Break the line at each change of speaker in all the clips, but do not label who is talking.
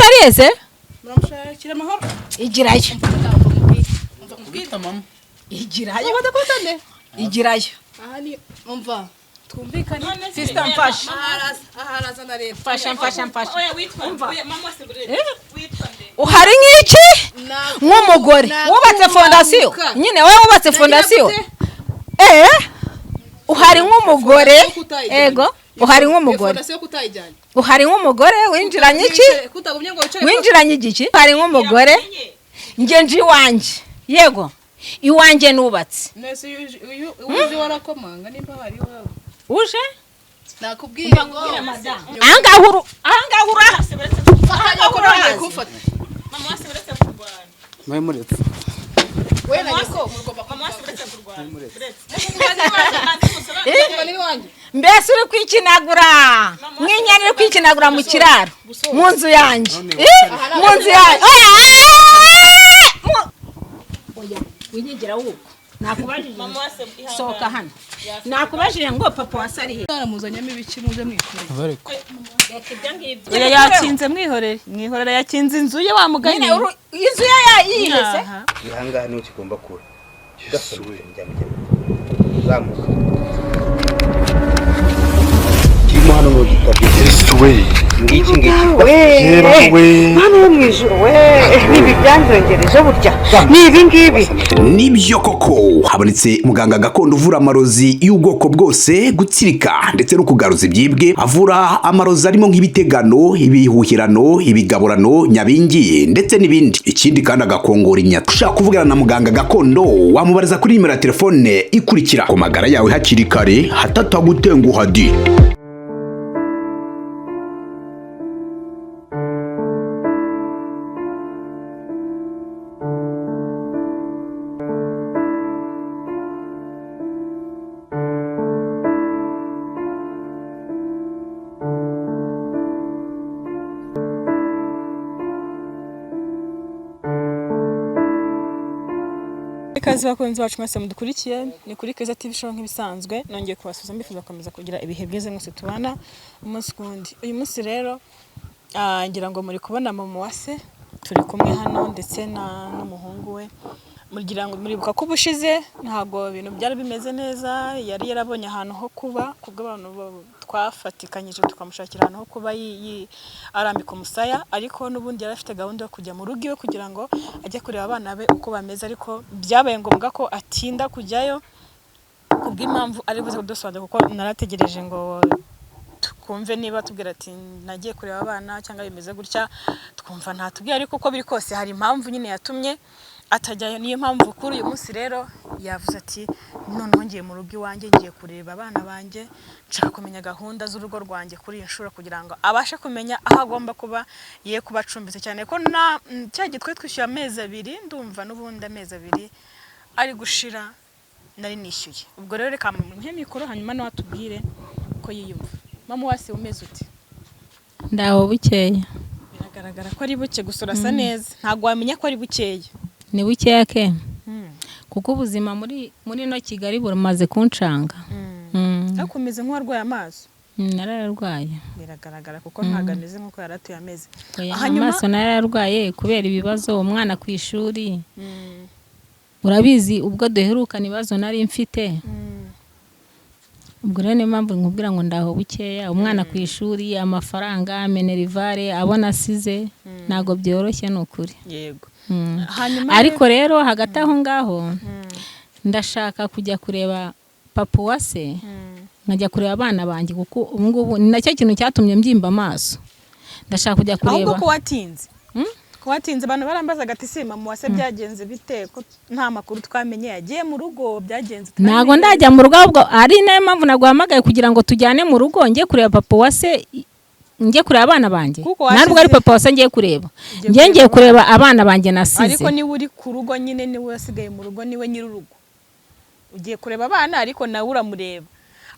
Ari ese?
Muramushakira amahoro.
Igirayo.
Umva
mama.
Igirayo.
Badakundane.
Igirayo.
Aha ni umva twumvikane.
Sister, mfasha.
Aharaza na leta.
Mfasha, mfasha, mfasha.
Oya, witwa oya mama wase, buretse, witwa nde?
Uhari nk'iki? Nk'umugore wubatse fondasiyo nyine, wowe wubatse fondasiyo. Uhari nk'umugore, ego, uhari nk'umugore.
Fondasiyo kutayijyanye.
Uhari nk'umugore winjiranye iki?
Kutagumye ngo wicare.
Winjiranye igiki? Uhari nk'umugore, njye nje iwanjye, yego, iwanjye nubatse.
Nese uyu uzi warakomanga nimba hari iwawe.
Uje?
Nakubwiye ngo
Ahangaha uru, ahangaha uraha.
Ahangaha urahazi. Kufata.
Mama wase, buretse kurwana.
Mwe muretse.
We na nyoko mugomba
Mama wase, buretse kurwana, buretse.
kuba n'iwanjye.
Mbese uri kwikinagura nk'inyana iri kwikinagura mu kiraro, mu nzu yanjye. Mu nzu yanjye. Oya, oya, winyigira wuko nakubajije.
Mama wase, ihangane.
Sohoka hano, nakubajije ngo papa wase ari he?
Mwaramuzanyemo ibiki muze mwikoreye?
Bareko.
Reka ibyo ngibyo.
Oya, yakinze, mwihorere, mwihorere, yakinze inzu ye wa mugani.
Nyine inzu ye yayihese.
Ahangaha niho kigomba kuba gasoma zamuka kirimo hano ni ugitabye.
Yesu we!
Ngiki ngiki.
Yeba we!
Mana yo mu ijuru we, nibi byanjongereje burya ni ibi ngibi.
Nibyo koko, habonetse muganga gakondo uvura amarozi y'ubwoko bwose, gutsirika ndetse no kugaruza ibyibwe. Avura amarozi arimo nk'ibitegano, ibihuhirano, ibigaburano, nyabingi ndetse n'ibindi. Ikindi kandi agakongora inyata. Ushaka kuvugana na muganga gakondo, wamubariza kuri nimero ya telefone ikurikira. Ku magara yawe hakiri kare hatatagutenguha di.
Ikaze bakunzi bacu mwese mudukurikiye, ni kuri Keza TV Show nk'ibisanzwe. Nongeye kubasuhuza, mbifuza gukomeza kugira ibihe byiza mwese tubana umunsi ku wundi. Uyu munsi rero ngira ngo muri kubona mama wase turi kumwe hano ndetse na n'umuhungu we. Mugira ngo muribuka ko ubushize ntabwo ibintu byari bimeze neza, yari yarabonye ahantu ho kuba kubw'abantu twafatikanyije tukamushakira ahantu ho kuba arambika umusaya, ariko n'ubundi yari afite gahunda yo kujya mu rugo iwe kugira ngo ajye kureba abana be uko bameze, ariko byabaye ngombwa ko atinda kujyayo kubw'impamvu ari buze kudusobanurira, kuko narategereje ngo twumve niba tubwira ati nagiye kureba abana cyangwa bimeze gutya, twumva ntatubwira, ariko uko biri kose hari impamvu nyine yatumye atajyayo. Niyo mpamvu kuri uyu munsi rero yavuze ati noneho ngiye mu rugo iwanjye, ngiye kureba abana banjye, nshaka kumenya gahunda z'urugo rwanjye kuri iyi nshuro, kugira ngo abashe kumenya aho agomba kuba, ye kuba acumbitse, cyane ko na cya gihe twari twishyuye amezi 2, ndumva n'ubundi amezi 2 ari gushira nari nishyuye. Ubwo rero reka muhe mikoro hanyuma nawe atubwire uko yiyumva. Mama wase, umeze ute?
Ndaho bukeya.
Biragaragara ko ari buke, gusa urasa neza, ntabwo wamenya ko ari bukeya.
Ni bukeya ke, kuko ubuzima muri ino Kigali buramaze kuncanga.
Ariko umeze nk'uwarwaye amaso.
Nararwaye.
Biragaragara, kuko ntabwo ameze nk'uko yari atuye ameze.
Oya,
Hanyuma-
amaso nararwaye kubera ibibazo, umwana ku ishuri, urabizi ubwo duherukana ibibazo nari mfite. Ubwo rero niyo mpamvu nkubwira ngo ndaho bukeya, umwana ku ishuri, amafaranga, minerval, abona asize, ntabwo byoroshye ni ukuri.
Yego. Hanyuma
Ariko rero hagati aho ngaho ndashaka kujya kureba papa uwase, nkajya kureba abana banjye, kuko ubu ngubu ni nacyo kintu cyatumye mbyimba amaso, ndashaka kujya
Ahubwo
kureba.
ko watinze, ko watinze, abantu barambazaga ati si mama wase byagenze bite, ko nta makuru twamenye, yagiye mu rugo byagenze
Ntabwo
twamenye.
ndajya mu rugo, ahubwo ari nayo mpamvu naguhamagaye kugira ngo tujyane mu rugo, njye kureba papa uwase, njye kureba abana banjye.
Kuko
Ntabwo ari
washize-
papa wase ngiye kureba.
Ugiye
Njye ngiye
kureba
kureba abana banjye nasize.
Ariko niwe uri ku rugo nyine, niwe wasigaye mu rugo, niwe nyir'urugo. Ugiye kureba abana ariko nawe uramureba.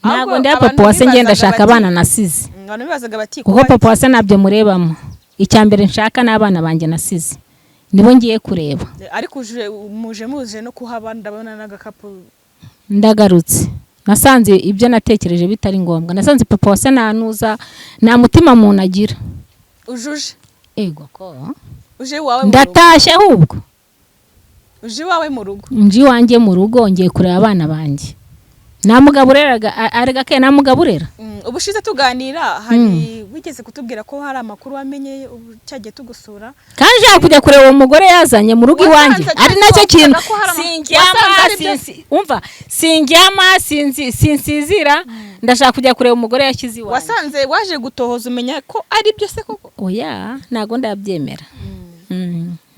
Ntabwo
Ahubwo
ndeba
abantu
papa wase, njye
bibazaga
ndashaka
bati-
abana nasize.
Abantu bibazaga bati
Kuko papa wase ntabyo murebamo, icya mbere nshaka ni abana banjye nasize, nibo ngiye kureba.
Ariko uje muje muje no kuhaba, ndabona n'agakapu.
Ndagarutse, nasanze ibyo natekereje bitari ngombwa, nasanze papa wase ntanuza, nta mutima muntu agira.
Ujuje.
Ego ko.
Uje iwawe mu rugo?
Ndatashye ahubwo.
Uje iwawe mu rugo?
Nje iwanjye mu rugo, ngiye kureba abana banjye. Nta mugabo ureraga, arega ke nta mugabo urera.
Ubushize tuganira hari wigeze kutubwira ko hari amakuru wamenye ubu cyagiye tugusura.
Kandi nshaka kujya kureba uwo mugore yazanye mu rugo iwanjye.
Wasanze
Ari nacyo
wavugaga
kintu
ko hari
sindyama.
wasanze ari byo?
Umva, sindyama, sinsinzira, ndashaka kujya kureba umugore yashyize iwanjye.
Wasanze waje gutohoza umenya ko ari byo se koko?
Oya, ntabwo ndabyemera.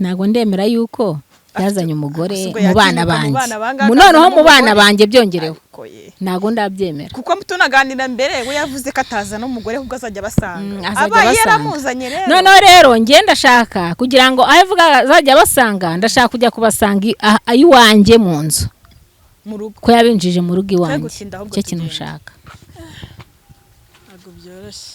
Ntabwo ndemera yuko yazanye umugore
Ubwo
mu bana
yatinyuka mu
banjye.
bana bangahe
Noneho
akazana
mu bana
umugore?
banjye byongereho.
Ariko ye.
Ntabwo ndabyemera.
Kuko tunaganira mbere we yavuze ko atazana umugore ahubwo azajya abasanga.
Azajya
Abaye
abasanga.
yaramuzanye rero.
Noneho rero njye ndashaka kugira ngo aho avuga azajya abasanga, ndashaka kujya kubasanga iwanjye mu nzu.
Mu rugo.
Ko yabinjije mu rugo iwanjye.
Gutinda ahubwo
Icyo kintu
tugende.
nshaka.
Ntabwo byoroshye.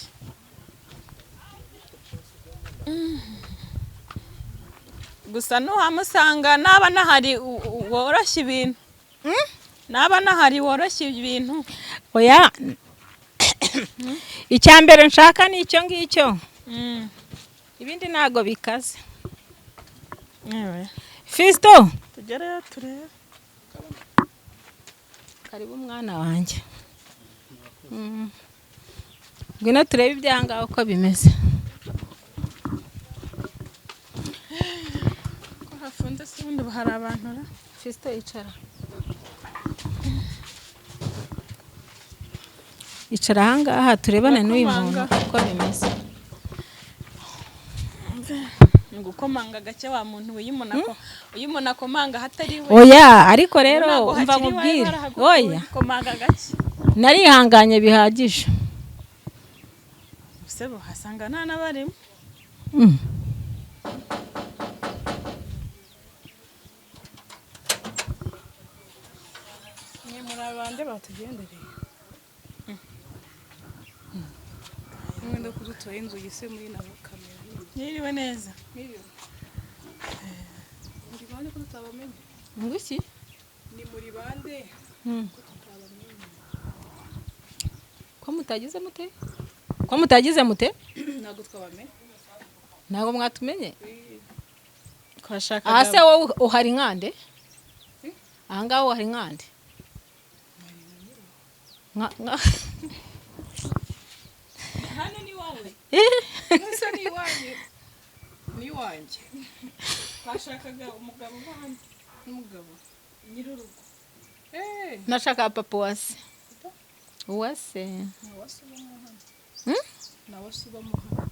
Gusa nuhamusanga naba nahari woroshye ibintu. Naba nahari woroshye ibintu.
Oya, icya mbere nshaka ni icyo ngicyo, ibindi ntabwo bikaze.
Yewe.
Fisito.
Tugereyo turebe.
Karibu mwana wanjye. Ngwino turebe ibyangaha uko bimeze.
Ko hafunze se ubundi hari abantu ra?
Fisito, icara, icara ahangaha turebane n'uyu muntu uko bimeze.
Ni gukomanga gake wa muntu we, iyo umuntu akomanga ahatari we.
Oya, ariko rero
Ntabwo
umva
hakiri iwawe
nkubwire.
barahagukuye.
Oya.
Komanga gake.
Narihanganye bihagije.
Ese uhasanga nta n'abarimo?
Ni muri abande batugendereye mwenda kudutura inzugi se muri na kamera?
Mwiriwe neza.
Mwiriwe. Muri bande ko tutabamenye?
Ngo iki?
Ni muri bande?
Ko mutagize mute? Ko mutagize mute?
Ntabwo twabamenye.
Ntabwo mwatumenye.
Twashakaga.
Aha se wowe uhari nkande? Ahangaha uhari nkande?
Hano ni wowe.
Ese ni iwanyu? Ni iwanjye.
Twashakaga umugabo uba hano.
N'umugabo
Nyir'urugo.
Eh.
Nashaka papa Uwase. Uwase.
Nawe se ubamo hano? Nawe se ubamo hano?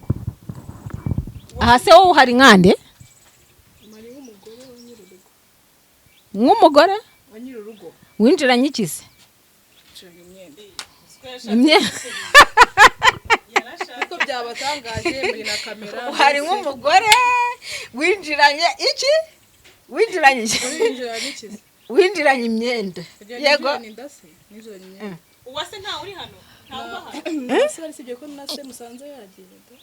Aha se wowe uhari nkande?
Mari nk'umugore wa nyir'urugo.
Nk'umugore?
Wa nyir'urugo.
Winjiranye iki se?
Nshaka imyenda.
Imyenda.
Ariko byabatangaje muri na kamera.
Uhari nk'umugore winjiranye iki? Winjiranye iki?
Winjiranye iki se?
Winjiranye imyenda.
Kugira
Yego.
ninjirane inda se? Ninjiranye imyenda.
Uwase ntawe uri hano? Ntawe uba hano?
Ese bari sibye ko na se musanze yagiye da?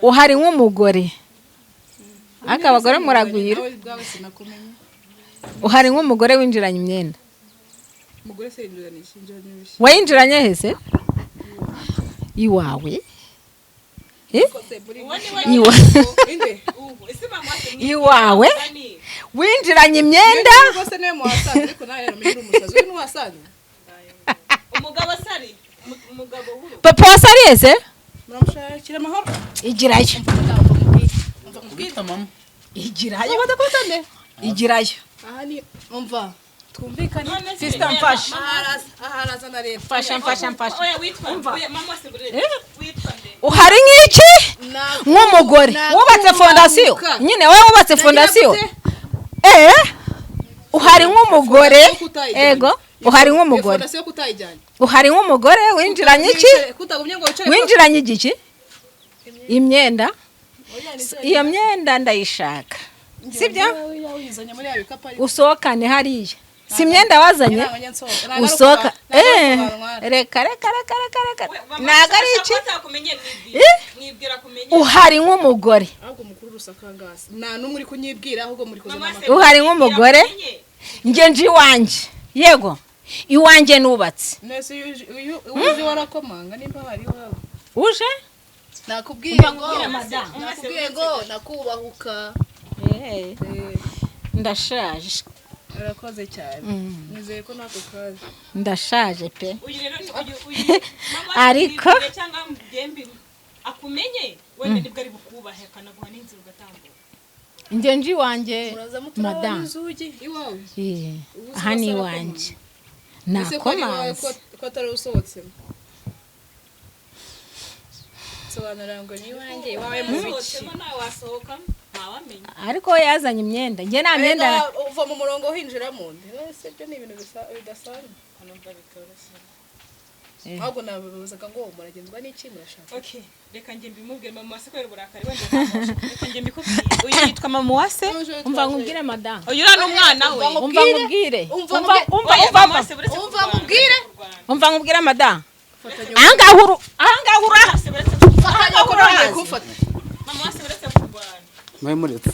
Uhari nk'umugore. Ariko abagore muragwira.
Nawe ubwawe sinakumenya.
Uhari nk'umugore winjiranye imyenda.
Umugore se yinjiranye iki? Yinjiranye ibishyi.
Wayinjiranye hese? Iwawe? Eh? Iwa.
Inde?
Ese mama wase
Iwawe? Winjiranye imyenda?
Rwose niwe muhasanze, ariko nawe rero uri umusazi. Uri n'uwasanze?
Umugabo asari umugabo w'urugo.
Papa wasariye se?
Muramushakira amahoro.
Igirayo.
Kubita mama.
Igirayo. Igirayo.
Aha ni umva. Twumvikane.
Sister mfasha.
Aha haraza na leta.
Mfasha, mfasha, mfasha.
Oya, witwa oya mama wase burere. Witwa nde?
Uhari nk'iki? Nk'umugore wubatse fondasiyo. Nyine wowe wubatse fondasiyo. Eh? Uhari nk'umugore. Ego. Uhari nk'umugore.
Fondasiyo kutayijyanye.
Uhari nk'umugore winjiranye iki?
Kutagumye ngo wicare.
Winjiranye igiki? Imyenda. Iyo myenda ndayishaka. Sibyo?
Uyizanye muri ya bikapu ariko.
Usohokane hariya. Si imyenda wazanye?
Ntabwo njya nsohoka. Ntabwo ari
Usohoka.
ntabwo ari ukubanwara.
Reka reka reka reka reka. Ntabwo ari iki?
Atakumenye mwibwira.
Eh?
Mwibwira kumenye.
Uhari nk'umugore.
Ahubwo mukuru rusakangasi. Nta n'umwe uri kunyibwira ahubwo muri kuzana
Mama
amakuru.
wase
Uhari nk'umugore. Njye nje iwanjye. Yego. Iwanjye nubatse.
Nese iyo uje warakomanga nimba hari iwawe.
Uje?
Nakubwiye ngo nakubwiye ngo nakubahuka.
Ndashaje.
Urakoze cyane, nizeye ko nako kazi.
Ndashaje pe.
Uyu rero ni uyu mama.
Ariko-
Cyangwa mbyembi akumenye, wenda nibwo ari bukubahe akanaguha n'inzira ugatambuka.
Njye nji iwanjye.
Muraza muturabona
Madamu.
inzugi iwawe.
Eh, aha ni iwanjye.
Ese ko ari iwawe?
Nakomanze.
Ko atari usohotsemo? Sobanura ngo ni iwanjye, iwawe mu biki?
Usohotsemo nawe wasohoka ntawamenya.
Ariko we yazanye imyenda, njye nta myenda.
Erega uva mu murongo winjira mu ndi ese, ibyo ni ibintu bidasanzwe.
Numva bitoroshye.
Ahubwo nababazaga ngo muragenzwa n'iki, murashaka?
Okay, reka njye mbimubwire mama wase kubera uburakari wenda ntabasha. Reka njye mbikubwire, uyu yitwa mama wase.
Umva nkubwire, madamu.
Uyu uriya ni umwana we.
Umva nkubwire.
Umva.
Umva, umva.
Oya,
Umva.
mama wase, buretse
Umva
kurwana,
mubwire.
kurwana.
Umva nkubwire, madamu, ahangaha uru, ahangaha ura.
Wase, buretse kurwana.
Fatanya ko nongeye kumfata.
Mama wase, buretse kurwana.
Mwe muretse.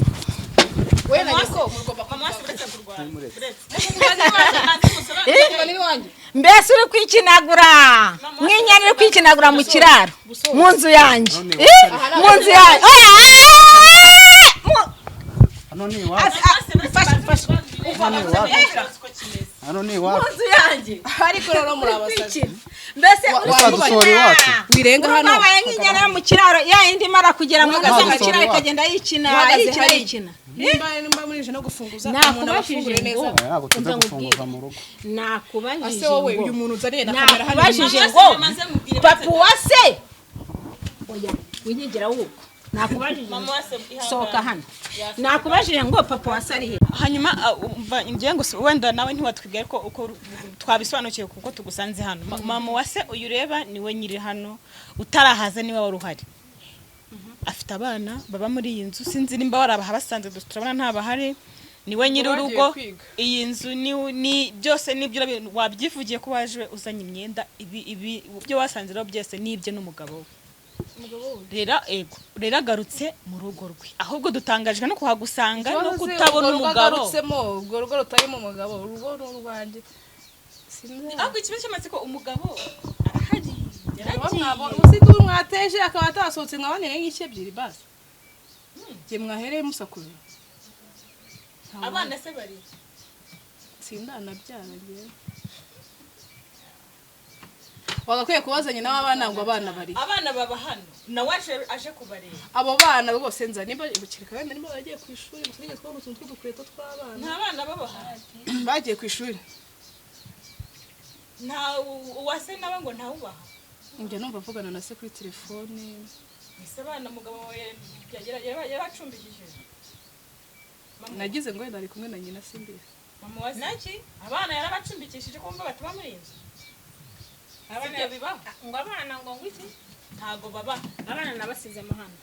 We na nyoko mugomba
Mama wase, buretse kurwana, buretse.
kuba n'iwanjye.
Mbese uri kwikinagura nk'inyana iri kwikinagura mu kiraro, mu nzu yanjye. Eh, mu nzu yanjye. Oya, ah!
Hano ni iwacu. Hano ni
Mu
iwacu.
nzu yanjye.
Ariko rero muri abasazi.
Mbese uri
Reka dusohora iwacu.
Wirenga hano.
wabaye nk'inyana yo mu kiraro, ya yindi imara kugera mu
Uhagaze
mu
hariya.
kiraro ikagenda yikina,
Uhagaze
yikina,
hariya.
yikina.
Nimba murije no gufunguza umuntu,
Nakubajije
abafungure
ngo
neza.
Oya, ntabwo tuza
Umva
gufunguza
nkubwire.
mu rugo.
Nakubajije
Ase wowe,
ngo
uyu muntu uzaniye na kamera hano.
Nakubajije
Mama
ngo
wase, maze mubwire.
Papa wase, oya, winyigira wuko nakubajije.
Mama wase, ihangane.
Sohoka hano. Nakubajije ngo papa wase ari he?
Hanyuma umva, ngiye ngo wenda nawe ntiwatwibwira, ariko uko twabisobanukiwe kuko tugusanze hano. Mama wase uyu ureba niwe nyiri hano, utarahaza niwe wari uhari. Afite abana baba muri iyi nzu, sinzi nimba warabahabasanze, gusa turabona ntabahari. Niwe nyiri
Bagiye
urugo.
kwiga.
Iyi nzu ni byose nibyo wabyivugiye ko waje uzanye imyenda, ibi byo wasanze rero byose nibye n'umugabo we. Rero ego, rero agarutse mu rugo rwe, ahubwo dutangajwe no kuhagusanga no kutabona
Urwo rugo
umugabo.
agarutsemo, urwo rugo rutarimo umugabo, urugo ni urwanjye. Sinzi.
Ahubwo ikibazo cy'amatsiko, umugabo arahari? Yaragiye?
Usize mwateje akaba atasohotse, mwaboneye nk'ishyi ebyiri basi. Jye mwahereye musakuza.
Abana se bari?
Sindanabyara njyewe. Wagakwiye kubazanye nawe abana ngo abana bari.
Abana baba hano, nawe aje kubareba.
Abo bana rwose nza nimba kereka wenda nimba baragiye ku ishuri, gusa nigeze kubona utuntu tw'udukweto tw'abana.
Nta bana baba hano.
Bagiye ku ishuri.
Nta uwase nawe ngo ntawubaha.
Njya numva avugana na se kuri telefone.
Ese abana umugabo wawe yarabacumbikishije?
Nagize ngo wenda ari kumwe na nyina, simbizi.
Mama wase naki, abana yarabacumbikishije ko mva bataba muri iyi nzu? Abana bibaho.
Ngo abana ngo iki?
Ntago baba.
Abana nabasizemo hano.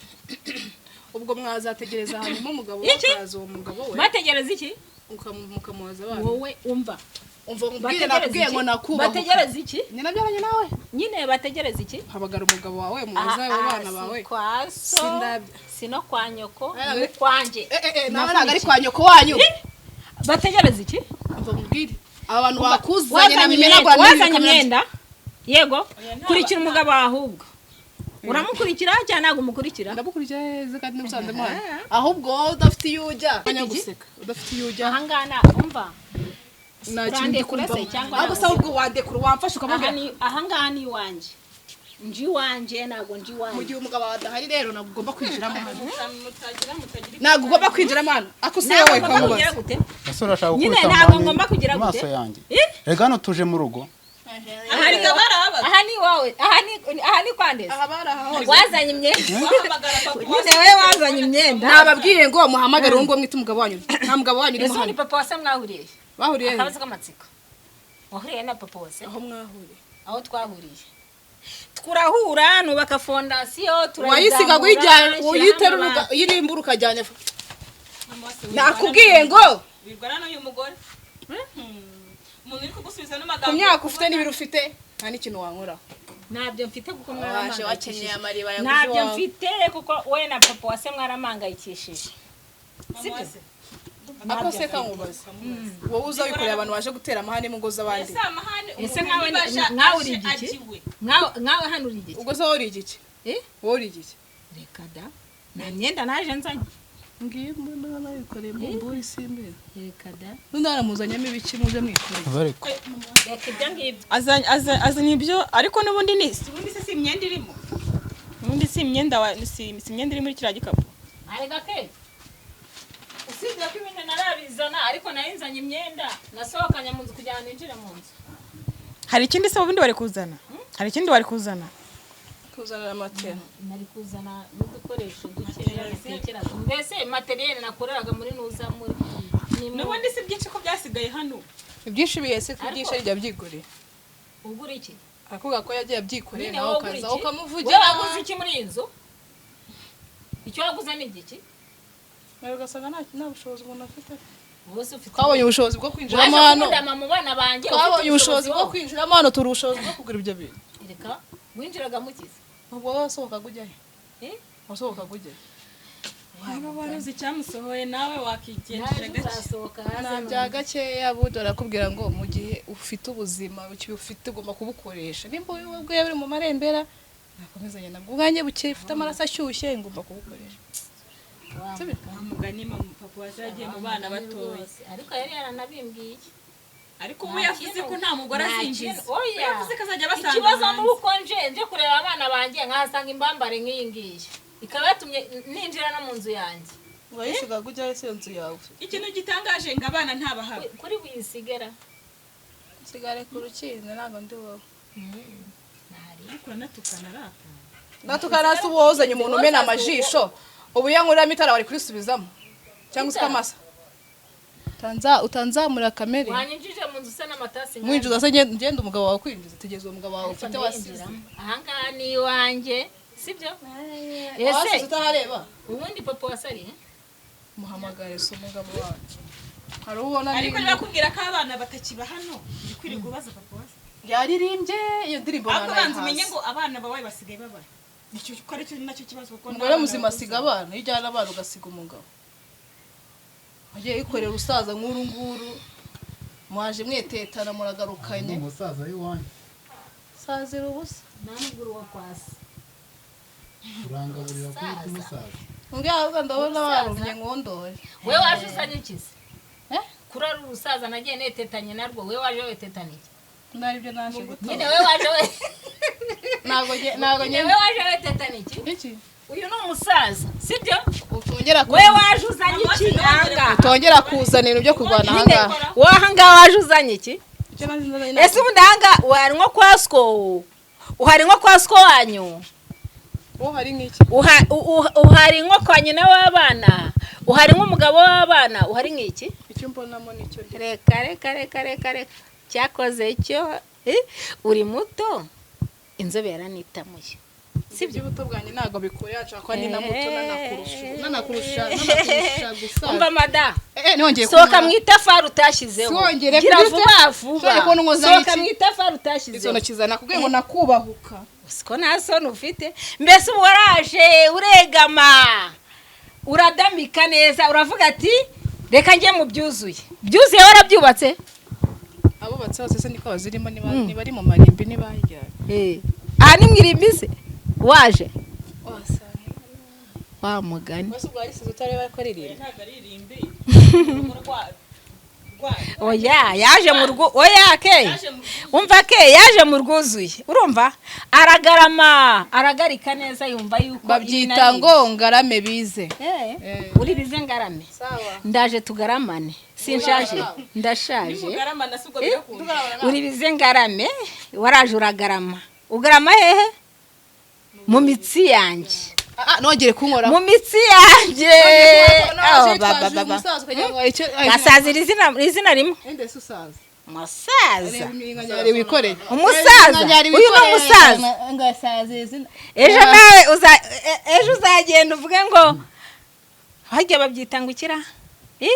Ubwo mwazategereza hanyuma umugabo
Iki?
akaza, uwo mugabo we.
Bategereza iki?
Mukamubaza abana.
Wowe umva.
Umva nkubwire.
Bategereza
Nakubwiye
iki?
ngo nakubahuka.
Bategereza iki?
Nyina byaranye nawe.
Nyine bategereza iki?
Habagara umugabo wawe, mubaze abo bana bawe.
Si kwa so.
Sindabya.
Si no kwa nyoko.
Eh,
Ni kwanjye.
Eh, eh, eh, nawe ntabwo ari kwa nyoko wanyu.
Bategereza iki?
Umva nkubwire, aba bantu bakuzanye na
Wazanye
mimenagura.
imyenda, wazanye imyenda, yego. Kurikira umugabo wawe, ahubwo uramukurikira cyangwa ntabwo umukurikira?
Ndamukurikira neza kandi n'ubusanzwe muhana, ahubwo wowe udafite iyo ujya, guseka udafite iyo ujya.
Ahangana umva.
Nta kintu
Urandekura
ndi
se
kumva.
cyangwa
Ahubwo se, ahubwo wandekura, wamfasha
Aha
ukamubwira.
ahangaha ni iwanjye, nji iwanjye, ntabwo nji
Mu
iwanjye.
gihe umugabo wawe adahari rero, ntabwo ugomba kwinjiramo hano.
Mutagira mutagira.
Ntabwo ugomba kwinjiramo hano, ako se
Ntabwo
wowe
ngomba kugira
kamubaza.
gute?
Ese urashaka
Nyine
gukubita
ntabwo
amani
ngomba kugira
mu
gute?
maso yanjye?
Eh?
Rega hano tuje mu rugo.
Ahariga barabaga.
Aha ni iwawe, aha ni kwa ndetse.
Aha barahahoze.
Wazanye imyenda.
Wahamagara papa.
Nyine wowe wazanye imyenda.
Nababwiye ngo muhamagare uwo nguwo mwita umugabo wanyu, nta mugabo wanyu urimo
Ese ubu ni
hano.
papa wase mwahuriye?
Bahuriye he?
Akabazo k'amatsiko, wahuriye na papa wase?
Aho mwahuriye.
Aho twahuriye, turahura, nubaka fondasiyo.
Wayisiga
turayizamura,
uyijyana
nshyiraho
uyiterura
amabati.
uyirimbura ukajyana. Nakubwiye ngo
Wirwana n'uyu mugore, umuntu uri kugusubiza
ku
n'amagambo.
myaka ufite n'ibiro ufite, nta n'ikintu wankoraho.
Ntabyo mfite kuko
Waje
mwaramangayikishije.
wakenyeye amariba yaguze
Ntabyo
iwawe.
mfite kuko we na papa wase mwaramangayikishije.
Mama wase.
Ako se kankubaza, wowe uza wikoreye abantu baje gutera amahane mu ngo z'abandi.
Ese amahane
Ese
umuntu
nkawe
niba
nkawe uri
aje
igiki?
agiwe.
Nkawe hano uri igiki?
Ubwo se wowe uri igiki?
Eh?
Wowe uri igiki?
Reka da, nta myenda naje nzanye.
Ngiye mbona nayikoreye mbumburi simbe.
Reka da.
None haramuzanyemo ibiki muje mwikoreye?
Bariko.
Reka ibyo ngibyo.
Azanye ibyo, ariko n'ubundi ni ubundi se si imyenda irimo, ubundi si imyenda si imyenda iri muri kiriya gikapu.
Arega ke, usibye ko ibintu narabizana, ariko nari nzanye imyenda nasohokanye mu nzu kugira ngo ninjire mu nzu.
Hari ikindi se ubundi wari kuzana? Hari ikindi wari kuzana?
Kuzanira matera.
Nari kuzana n'udukoresho dukeya natekeraga, mbese matériel nakoreraga muri nuza muri ni
N'ubundi si byinshi ko byasigaye hano.
Ibyinshi bihese ko ibyinshi ari byikoreye.
Ugura iki?
Arakubwira ko yagiye abyikoreye.
Nyine
Nawe
wowe ugura
ukaza
iki?
ukamuvugira.
Wowe waguze iki muri iyi nzu? Icyo waguze ni igiki?
Nawe ugasanga nta bushobozi umuntu afite.
Wowe se ufite?
Twabonye ubushobozi bwo kwinjiramo
Waje
hano.
kundama mu bana banjye ufite
Twabonye ubushobozi bwo
wowe?
kwinjiramo hano, turi ubushobozi bwo kugura ibyo bintu.
Reka, winjiraga mukize.
Ubwo wowe wasohokaga ujya he?
Eh?
Wasohokaga ujya he?
Niba waruzi icyamusohoye, nawe wakigendera
Naje
gake.
uzasohoka
Nta
hanze.
bya gakeya. Bundi barakubwira ngo mu gihe ufite ubuzima ufite ugomba kubukoresha. Nimba wowe ubwe buri mu marembera, nakomezanya nabwo ubwanjye buke, ufite amaraso ashyushye, ngomba kubukoresha. Sibyo?
Mugani mama, papa wazagiye mu bana batoya.
Rwose, ariko yari yaranabimbwiye.
Ariko ubu yavuze ko nta mugore
Nta
azinjiza.
Oya.
Yavuze ko azajya abasanga
Ikibazo ni
hanze.
uko nje kureba abana banjye nkahasanga imbambare nk'iyi ngiyi, ikaba yatumye ninjira no mu nzu yanjye.
Wayisigaga ujya he se iyo nzu yawe?
Ikintu gitangaje ngo abana ntabahaba.
Kuri buyisigera.
Nsigare ku rukindo, ntabwo ndi wowe.
Ariko uranatukana rata.
Natukana se? Uba wozanye umuntu umena amajisho. Ubu iyo nkuriramo itara wari kurisubizamo cyangwa se ukamasa utanzamura kamere.
Wanyinjije mu nzu se n'amatasi?
Mwinjiza se? Ngenda umugabo wawe kwinjiza, tegereza uwo mugabo wawe ufite wasize.
Ahangaha ni iwanjye, sibyo?
Wasize
Ese
utahareba.
ubundi papa wasariye?
Muhamagare se umugabo wawe, hari uwo ubona.
Ariko niba akubwira ko abana batakiba hano, uri kwirirwa ubaza papa wase.
Yaririmbye iyo ndirimbo.
Ahubwo banza umenye
Nanayihaze.
ngo abana bawe basigaye babara, nicyo ko aricyo nacyo kibazo, kuko
Umugore
n'abana
muzima
bakuze.
asiga abana. Iyo ujyana abana ugasiga umugabo agiye yikorera urusaza nk'uru nguru, mwaje mwetetana muragarukanye.
Umusaza w'iwanyu.
Sazira ubusa.
Namuguru wa kwasi.
Urangaburira kuri umusaza.
Mbwe ahubwo ndabona warumye nkondore.
We waje uzanye iki se?
Eh?
Kurara urusaza nagiye netetanye narwo, we waje wetetanye iki?
Naribyo naje gutora.
Nyine we waje we
Ntabwo
nyine
nge
we waje wetetanye iki?
Iki?
Uyu ni umusaza, sibyo?
Utongera
We waje uzanye iki ahangaha?
Utongera kuzana ibintu byo kurwana ahangaha.
Wowe ahangaha waje uzanye iki?
Icyo naje nzanye.
Ese ubundi ahangaha uhari nko kwa siko, uhari nko kwa siko wanyu?
Wowe hari nk'iki?
Uhari nko kwa nyina w'abana, uhari nk'umugabo w'abana, uhari nk'iki?
Icyo mbonamo nicyo ndi.
Reka reka reka reka reka, cyakoze cyo uri muto, inzobe yaranitamuye.
Sibyo, ubuto bwanjye ntabwo bikure yacu ko ni na muto, nanakurusha nanakurusha nanakurusha gusa.
Umva mada.
Eh, nongeye.
Sohoka mu itafari utashyizeho.
Siwongere
Gira
kubita.
vuba vuba.
Siwongere kubona unkozaho
Sohoka
iki?
mu itafari
Izo
utashyizeho.
ntoki zawe, nakubwiye ngo nakubahuka.
Siko nta soni ufite? Mbese ubu waraje uregama, uradamika neza, uravuga ati reka njye mu byuzuye. Byuzuye warabyubatse.
Abubatse bose se niko bazirimo? Niba ari mu marimbi ntibajyanye.
Aha ni mu irimbi se waje?
Wasanga.
Wa mugani.
Wese ubwo wayisize utareba ko aririmba.
Ntabwo ari irimbi. Urugo rwa
Oya, yaje mu rwo, oya ke.
Yaje mu
Umva ke, yaje mu rwuzuye, urumva aragarama, aragarika neza, yumva yuko
Babyita ngo ngarame bize.
Uri bize ngarame.
Sawa.
Ndaje tugaramane, sinshaje, ndashaje.
Nimugaramana si ubwo birakunda.
Uri bize ngarame, waraje uragarama, ugarama hehe? Mu mitsi yanjye.
Ah, nongere kunkora.
Mu mitsi yanjye. Oh, ba, ba, ba, ba. Gasazira izina rimwe. Musaza.
Wikoreye.
Umusaza uyu ni umusaza. Ejo nawe ejo uzagenda uvuge ngo hajya babyita ngo ikira. Eh?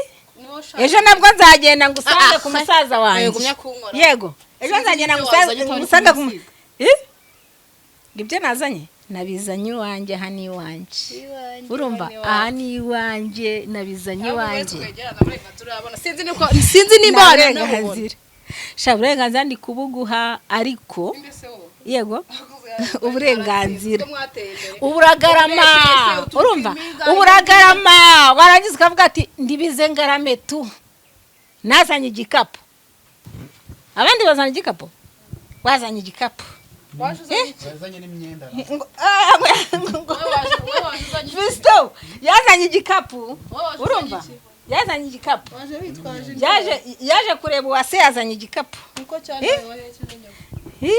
Ejo nabwo nzagenda ngo usange ku musaza wanjye.
Gumya kunkora.
Yego, ejo nzagenda ngo usange ku Eh? Ibyo nazanye nabizanye iwanjye, aha ni iwanjye, urumva, aha ni iwanjye, nabizanye iwanjye.
Sinzi nimba
Nta
wananabubona.
burenganzira sha, uburenganzira ndi kubuguha, ariko yego. Uburenganzira.
Ko mwateye imbere.
Uburagarama.
Ubeshye, uturuka
Urumva
imiza,
uburagarama, warangiza ukavuga ati ndibize ngarame tu, nazanye igikapu, abandi bazana igikapu, wazanye igikapu.
Waje uzanye iki?
Yazanye n'imyenda.
Wowe waje uzanye iki?
Fisito yazanye igikapu.
Wowe waje uzanye
Urumva
iki?
yazanye igikapu.
Waje witwaje
Yaje kureba uwase, yazanye igikapu.
Niko cyane waherekeje nyoko.
Hi,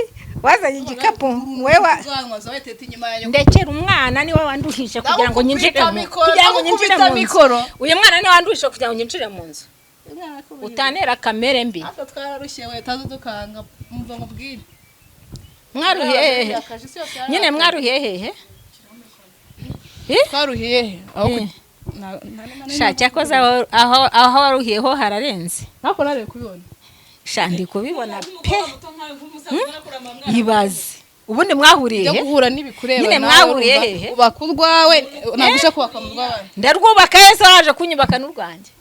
wazanye igikapu wewe.
Uzanywa zawe tete inyuma ya nyoko.
Ndekera umwana, niwe wanduhije kugira ngo nyinjire mu
Ndagukubita
kugira ngo nyinjire mu nzu.
mikoro.
Uyu mwana niwe wanduhije kugira ngo nyinjire mu nzu, utanera kamere mbi.
Natwe twararushye, we tazo dukanga mva nkubwire.
Mwaruhiye hehe nyine, mwaruhiye hehe?
Twaruhiye he? Aho
Sha, cyakoze aho waruhiye ho hararenze.
Nako nare kubibona.
Sha, ndi kubibona pe. Ibaze ubundi mwahuriye
Byo
he?
guhura n'ibikureba.
Nyine
Nawe
mwahuriye
urumva,
hehe?
Ubaka urwawe, ntabwo uje kubaka mu rw'abandi.
Ndarwubaka yese, waje kunyubaka n'urwanjye.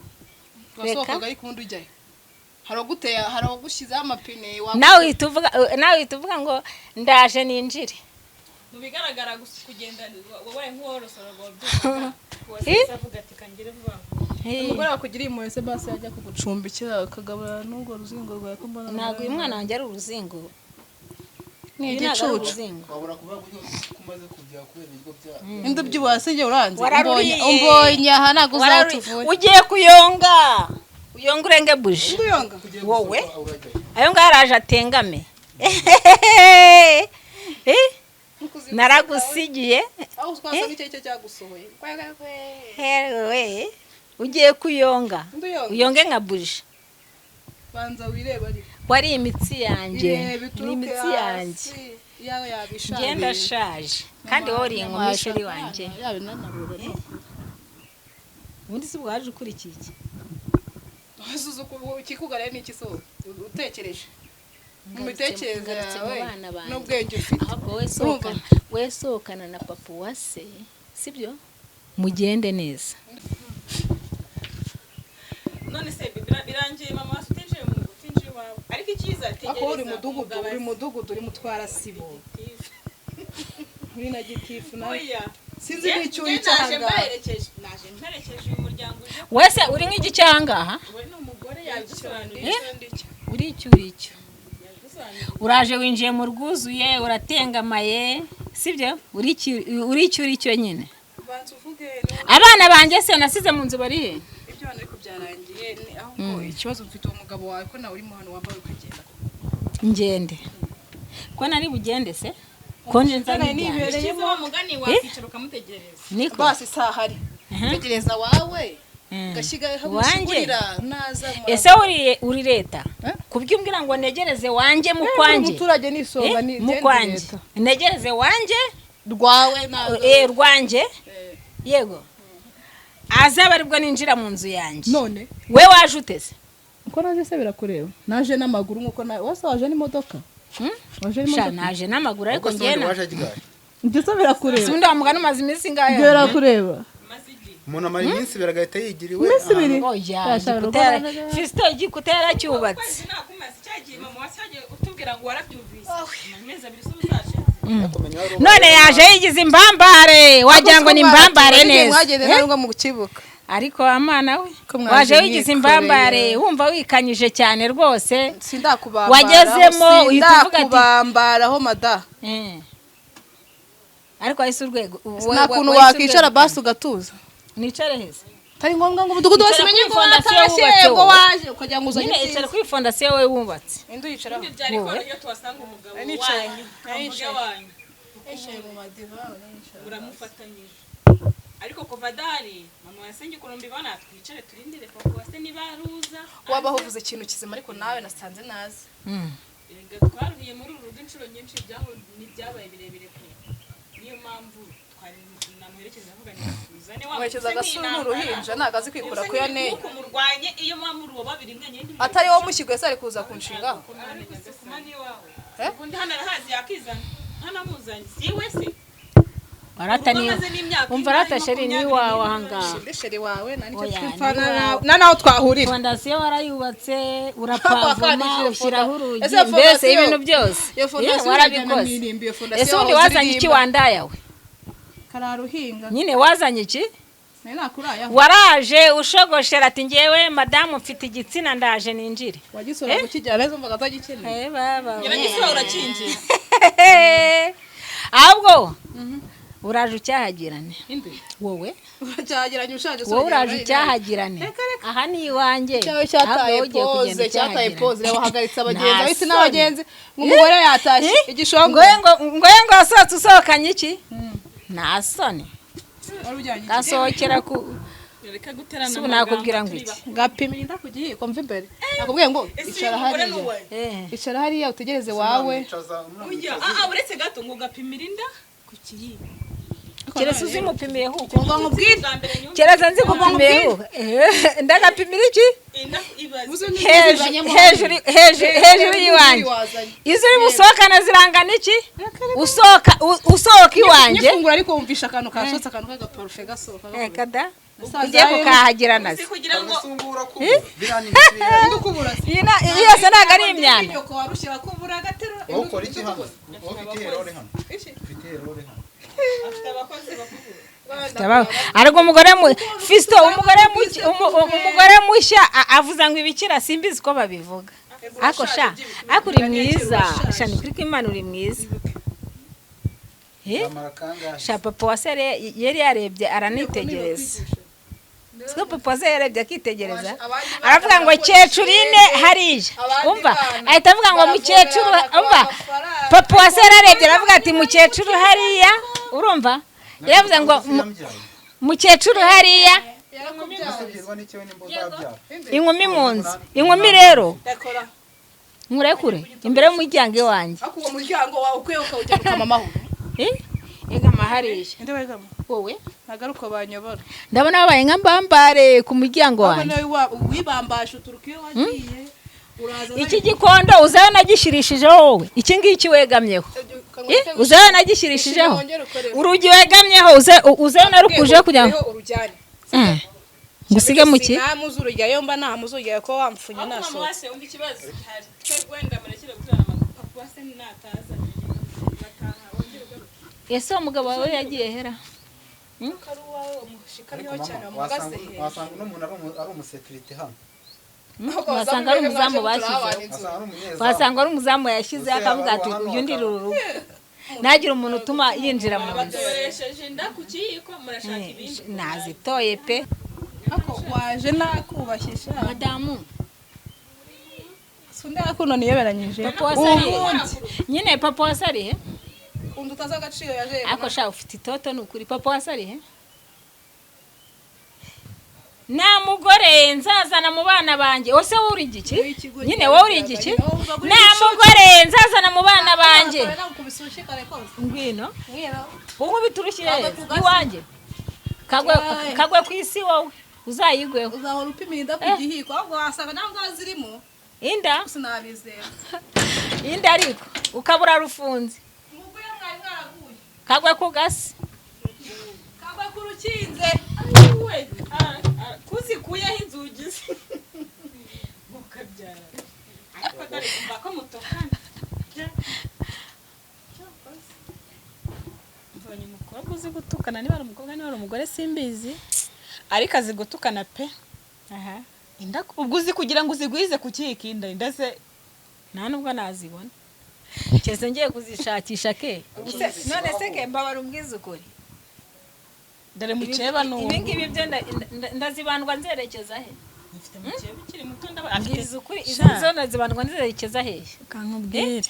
Wasohokaga ariko ubundi ujyayo hari uguteye, hari ugushyizeho amapine
Nawe uhita uvuga ngo ndaje ninjire.
Mu bigaragara gusa kugenda wabaye nk'uworosora ngo wabyuka avuga ati kangere vuba.
Umugore wakugiriye impuhwe se basi yajya kugucumbikira akagabura n'urwo ruzingo rwawe ko mbona.
Ntabwo uyu mwana wanjye ari uruzingo.
Ni
Uyu ntabwo ari
igicucu.
uruzingo.
Wabura kuvuga ko umaze kubyara kubera ibigo bya
Indi ubyibuha se njye uranze?
Wararuriye.
Umbonye aha ntabwo uzatuvure.
Ugiye kuyonga, uyonga urenge buji.
Uyonga.
Wowe ayo ngayo araje atengame. Naragusigiye.
Aho twasanga icyo cyagusohoye.
Hewe, ugiye kuyonga.
Indi uyonga.
Uyonge nka buji.
Banza wirebe ariko.
Wari imitsi yanjye.
Irebe
Ni
ituruke
imitsi yanjye.
hasi iyawe yabishaje.
Njye ndashaje kandi wowe uri inkumi sheri wanjye.
Yabinanarura.
Ubundi si bwaje ukurikiye iki?
Ikikugareye ni iki se wowe? Utekereje mu mitekerereze
Ngarutse mu
yawe
bana banjye.
n'ubwenge ufite.
Ahubwo wowe sohokana, wowe sohokana na papa uwase, sibyo, mugende neza.
None se birangiye mama wase utinjiye mu utinjiye iwawe, ariko icyiza
Ako uri
tegereza
mudugudu,
umugabo
uri mudugudu, uri mutwara sibo, uri na gitifu nawe.
Oya.
Sinzi n'icyo uri
Njye naje
cyahangaha.
mbaherekeje, naje mperekeje uyu muryango uje.
Wese uri nk'igicangaha.
We ni umugore yabisobanuriye.
Uri icyo, uri icyo, uraje winjiye mu rwuzuye uratengamaye, sibyo? Uri icyo, uri icyo nyine.
Banza uvuge.
Abana banjye se nasize mu nzu bari he?
Ibyo hano ariko byarangiye, ni ahubwo ikibazo mfite uwo mugabo wawe ko nawe urimo hano wambaye ukagenda.
Ngende ko nari bugende se, ko nje nzanye ibyanjye.
Nibereyemo.
Wa mugani wakwicara ukamutegereza.
Niko.
Basi isaha ari tegereza wawe gashyiga
Wanjye?
hamushigurira naza.
Ese uri leta kubyo umbwira ngo negereze wanjye mu kwanjye?
Umuturage ni isonga ni
Mu kwanjye negereze wanjye.
Rwawe naza.
Rwanjye, yego, azaba aribwo ninjira mu nzu yanjye.
None
We waje uteze?
Uko naje se birakureba? Naje n'amaguru nkuko nawe wese waje n'imodoka. Waje
Sha,
n'imodoka.
naje n'amaguru ariko
Ubwo se ubundi
ngena.
waje ryari?
Ibyo se birakureba?
Ubundi wa mugani umaze iminsi ingahe?
Ibyo birakureba?
Umuntu amara iminsi ibiri agahita yigira iwe.
Iminsi ibiri.
Oya.
Yashaka
Igikuta Fisito, igikuta yaracyubatse.
Kwezi nakumaze cyagiye mama wase yagiye utubwira ngo warabyumvise amezi 2 se uzaje.
None yaje yigize imbambare, wagira ngo ni imbambare neza.
Mwageze ntabwo mu kibuga.
Ariko amana we,
Ko mwaje
waje wigize
mwikoreye.
imbambare, wumva wikanyije cyane rwose.
Sindakubambaraho.
Wagezemo uhita uvuga ati-
Sindakubambaraho mada.
Ariko wahise urwego
Nta kuntu wakwicara basi ugatuza?
Nicare heza?
Atari ngombwa ngo umudugudu wose
Icara
umenye
kuri
ngo
fondasiyo
watashye
wubatse
ngo
wowe.
waje ukagira ngo uzanye
Nyine icara
ibyiza.
kuri fondasiyo wowe wubatse.
Indi uyicaraho.
Byari koroha iyo tuhasanga umugabo
Nicaye.
wanyu kavuge wanyu.
Nicaye mu madiva.
Uramufatanyije ariko kuva adahari mama wase ukuntu mbibona twicare turindire papa wase niba aruza.
Wabaho uvuze ikintu kizima ariko nawe nasanze nazi.
Erega twaruhiye muri uru rugo inshuro nyinshi, ibyaho ntibyabaye birebire pe, niyo mpamvu twari namuherekeza avuga nti tuzane wa
Muherekeza agasura ni uruhinja ntabwo azi kwikura ku yo neye.
Nkuko murwanye iyo mpamvu uwo babiri mwe nyine.
Atari wowe mushyiguye se ari kuza kunshingaho?
Ubundi hano arahazi yakizana hano amuzanye si we se.
Arata ni
Umaze n'imyaka
umva arata chéri ni iwawe ahangaha.
Ndi chéri wawe, nta nicyo
Oya,
twipfana
ni iwawe.
nawe, nta naho twahurira.
Fondasiyo warayubatse, urapavoma, ushyiraho urugi,
Ese
mbese
fondasiyo-
ibintu byose.
Iyo fondasiyo
Eh,
urajyana
warabikoze.
mu irimbi, iyo fondasiyo
Ese ubundi
wahoze
wazanye iki?
uririmba.
Wandaya we.
Kararuhinga.
Nyine wazanye iki?
Nari nakurayeho.
Waraje ushogoshera ati: "Ngewe madamu mfite igitsina, ndaje ninjire."
Wagisura kukijyana neza, umvaga atagikeneye.
Eh, baba we.
Nyiragisura urakinjira.
Ahubwo uraje ucyahagirane.
Inde?
Wowe.
Uracyageranye ushaje.
Wowe uraje ucyahagirane, aha ni iwanjye.
Cyawe cyataye
Ahubwo wowe ugiye kugenda
pose, cyataye
ucyahagirane.
pose. Reba, wahagaritse abagenzi,
Nta
abahisi
soni.
n'abagenzi, ngo umugore yatashye igishongo.
Ngoye ngo wasohotse usohokanye iki? Nta soni.
Wari ujyanye iki?
Gasohokera ku
Reka guterana.
Si ubu nakubwira ngo iki?
Gapimira inda ku gihiko. Mva imbere, nakubwiye ngo icara hariya.
Eh.
Icara hariya utegereze wawe.
Ujya ah, uretse gato ngo gapimira inda ku kiyiko.
Keretse uzimupimiye huko.
Ngo nkubwire.
Bwa mbere nyumva.
Keretse nzi gupimiye huko. Ndagapimira iki?
Inda ibaze.
Hejuru, hejuru, hejuru, hejuru y'iwanjye. Izo uri busohokana zirangana iki? Usohoka usohoka iwanjye.
Nyifungura ariko wumvisha akantu kasohotse, akantu k'agaparufe gasohoka.
Eh, kada
Nasanze
ugiye
harimo-
kukahagira nazo.
Si kugira ngo
Usungura kubura biriya ni ibiki?
Ndukubura.
Iyi yose ntabwo ari imyanda.
Nyoko warushyira kubura agaterura.
Wowe ukora iki hano? Wowe ufite iherore hano, ufite iherore hano.
Afite abakozi bakubura.
Ariko umugore mu Fisto, umugore mushya avuza ngo ibikira, simbizi ko babivuga. Ariko sha, ariko uri mwiza sha, ni kuri ko Imana uri mwiza. Eh?
Bamara kangahe?
Sha, papa wa sere yari yarebye aranitegereza. Siko papa wa sere yarebye akitegereza, aravuga ngo kecurine hariya, umva, ahita avuga ngo mukecuru, umva, papa wa sere arebye aravuga ati: "Mukecuru hariya," urumva yaravuze ngo mukecuru hariya.
Byirwa n'icyo nimba uzabyara.
Inkumi mu nzu, inkumi rero nkurekure imbere y'umuryango iwanjye.
Ariko uwo muryango wawe ukwiye ukawujyana ukamamaho.
Eh? Egama hariya.
Inde wegama?
Wowe.
Ntabwo ari uko banyobora.
Ndabona babaye nka mbambare ku muryango
Ahubwo
wanjye.
nawe wibambashe uturuka iyo wagiye uraza.
Iki gikondo uzayo nagishirishijeho wowe, iki ngiki wegamyeho. Eh, uzayo nagishirishijeho urugi wegamyeho, uzayo narukujeho kugira ngo
urujyane.
Ngusige mu ki?
Namuzurujyayo, mba namuzurujyayo ko wamfunye
Mama
nasohotse.
wase, umva ikibazo gihari. Twe wenda murekere guterana amagambo. Papa wase nataza bataha wongere ugaruke.
Ese uwo mugabo wawe yagiye hera?
Ko ari uwawe wamushikamyeho
Ariko
cyane
mama,
wamugaze.
wasanga uno muntu ari umusekirite hano.
Wasanga ari umuzamu bashyizeho.
Wasanga ari umunyezamu.
Wasanga ari umuzamu yashyizeho, akavuga ati: "Uyu ndira uru rugo, ntagire umuntu utuma yinjira mu nzu."
Batoresheje inda ku kiyiko, murashaka ibindi.
Nazitoye pe.
Ako waje nakubashyisha.
Madamu.
Sundi akuno niyoberanyije.
Papa wasariye nyine, papa wasariye.
Undi utazi agaciro yaje.
Ariko sha, ufite itoto ni ukuri. Papa wasariye, nta mugore nzazana mu bana banjye. Ose wowe uri igiki nyine? Wowe uri igiki? Nta mugore nzazana mu bana banjye. Ngwino unkubita urushyi iwanjye, kagwe kagwe ku isi, wowe uzayigweho.
Uzahora upimira inda ku gihiko, ahubwo wasanga nawe ngaho zirimo.
Inda.
Sinabizera.
Inda ariko ukabura rufunze.
Muguye mwari mwaraguye.
Kagwe ku gasi.
Kagwe ku rukinze.
We kuzikuyeho inzugi ze mukabyara, ariko dore kumva ko mutokana. Mbonye umukobwa uzi gutukana, niba ari umukobwa niba ari umugore simbizi, ariko azi gutukana pe.
Aha.
Inda ubwo uzi kugira ngo uzigwize ku kiyiko, inda se?
Nta nubwo nazibona, keretse ngiye kuzishakisha ke. None se ke, mbabara umbwize ukuri.
Dore mukeba n'uwo.
Ibi ngibi byo ndazibandwa nzerekeza he?
Mfite mukeba ukiri muto, ndabona afite.
Mbwiza ukuri, izi
Sha.
zo ndazibandwa nzerekeza hehe?
Kankubwire.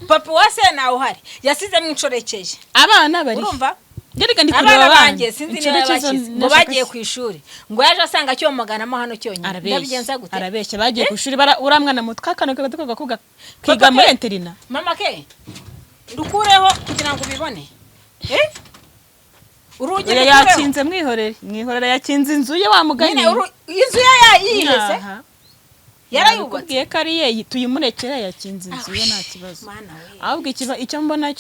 Papa wa se nawe uhari yasizemo inshoreke.
Abana bari
Urumva?
Ngereka ndi kureba
Abana
abana
banjye sinzi niba
Inshoreke zo
bakize, ngo
ndashaka
bagiye ku ishuri, ngo yaje asanga cyomaganamo hano cyonyine.
Arabeshya.
Ndabigenza gute?
Arabeshya, bagiye ku ishuri uriya mwana muto kakana gato kagakobwa kiga
Papa
muri
ke.
internat.
Mama ke, rukureho kugira ngo ubibone. Eh? Urugi
Oya,
rukureho.
yakinze, mwihorere, mwihorere, yakinze inzu ye wa mugani.
Nyine inzu ye yayihese.
Aha.
Yarayubatse.
Yakubwiye ko ari ye, tuyimurekere, yakinze inzu ye, nta kibazo.
Mana we.
Ahubwo icyo mbona cyo